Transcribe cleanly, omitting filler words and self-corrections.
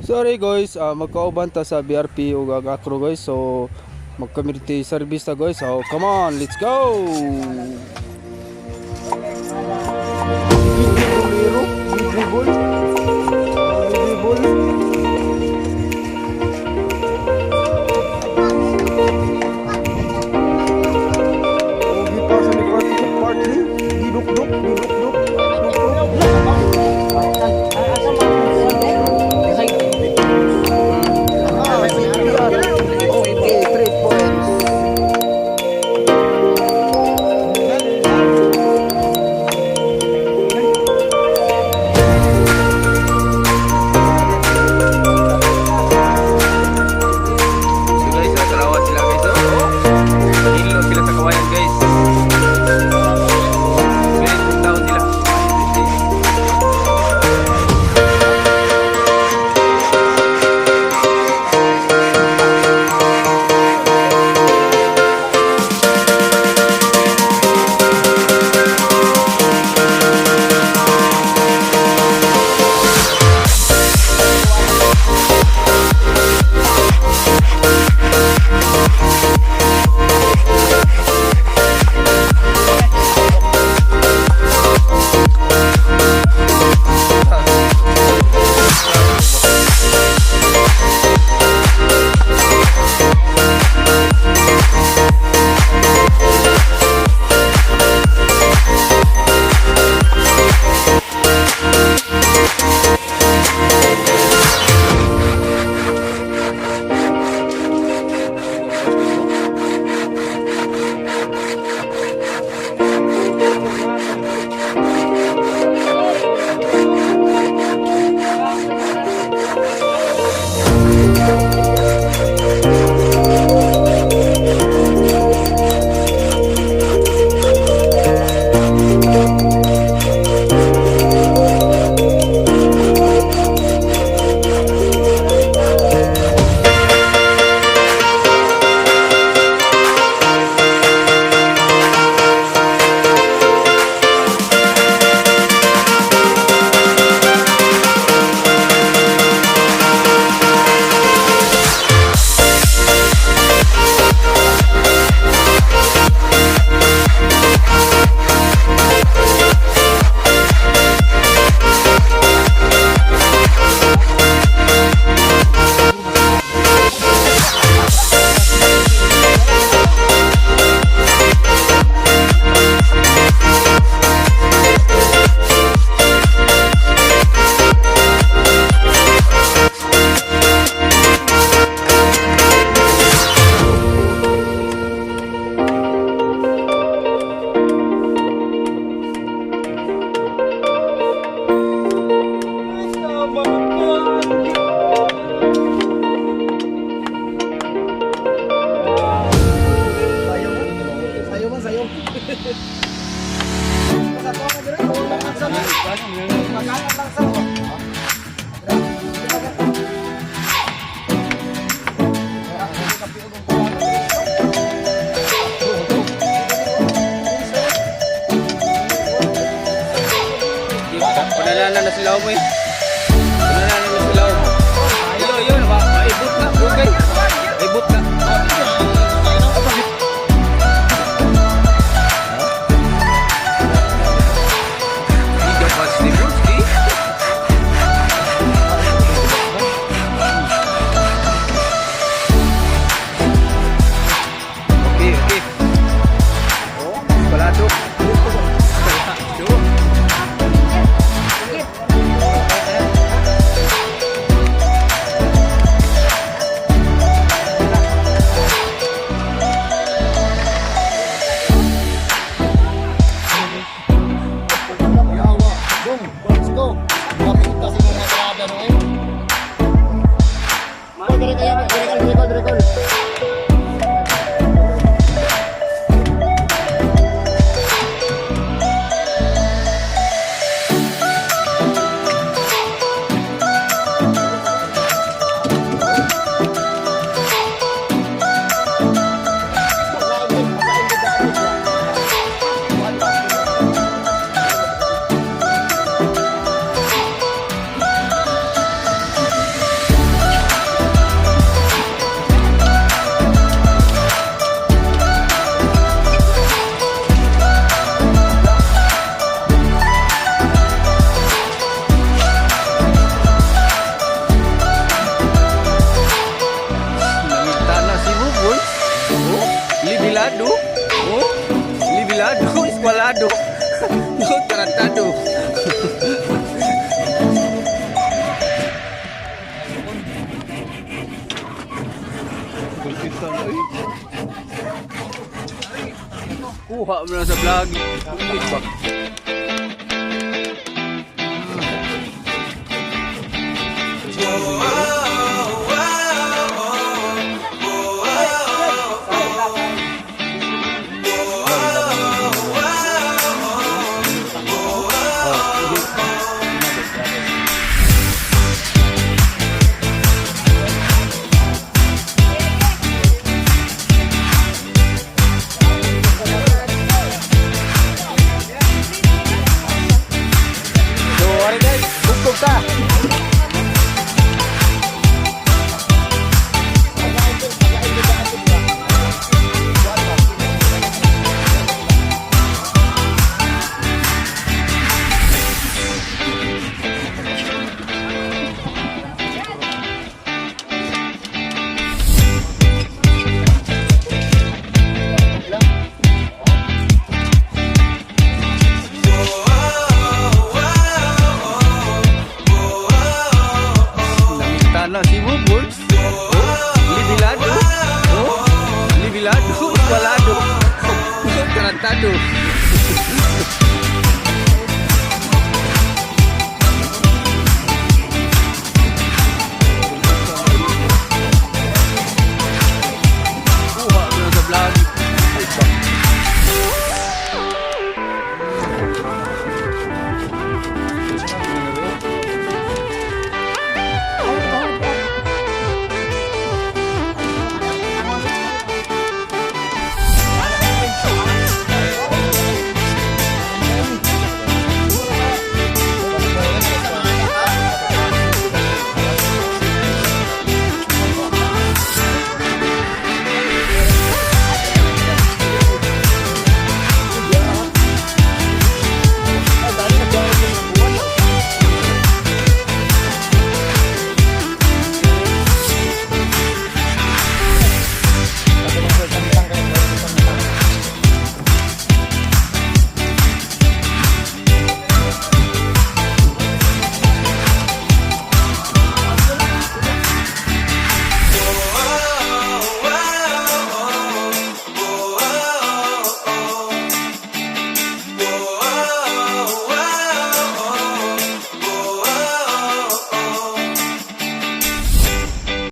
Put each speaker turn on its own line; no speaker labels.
Sorry guys, magkauban ta sa BRP ug ang Acro, guys. So mag community service ta, guys. So come on, let's go. Bolero, dribble. Dribble. Gipasa ni Party Party. Gidukduk, gidukduk. Dukduk. Ah, CPR. Okay, 3 points.
So guys, natarawa sila, guys. Oh. Hilo sila sa kawayan, guys. Guys, taon sila.
Sayo man, sayo.
Panalala na sila mo eh. Panalala na sila mo. Yo, yo, maibot na. Okay. Maibot na. Hindi ka pa si Bruski. Okay. Oh, balado. Balado.
Yawa. Boom. Let's go. Makita sa mga trada no eh. Dire kayo, dire call, dire call, dire call.
Tarantado. No, tarantado. Kuha mo na sa vlog. Uy, ba? So, alright guys, bugtog ta. Nangita na si Bubu.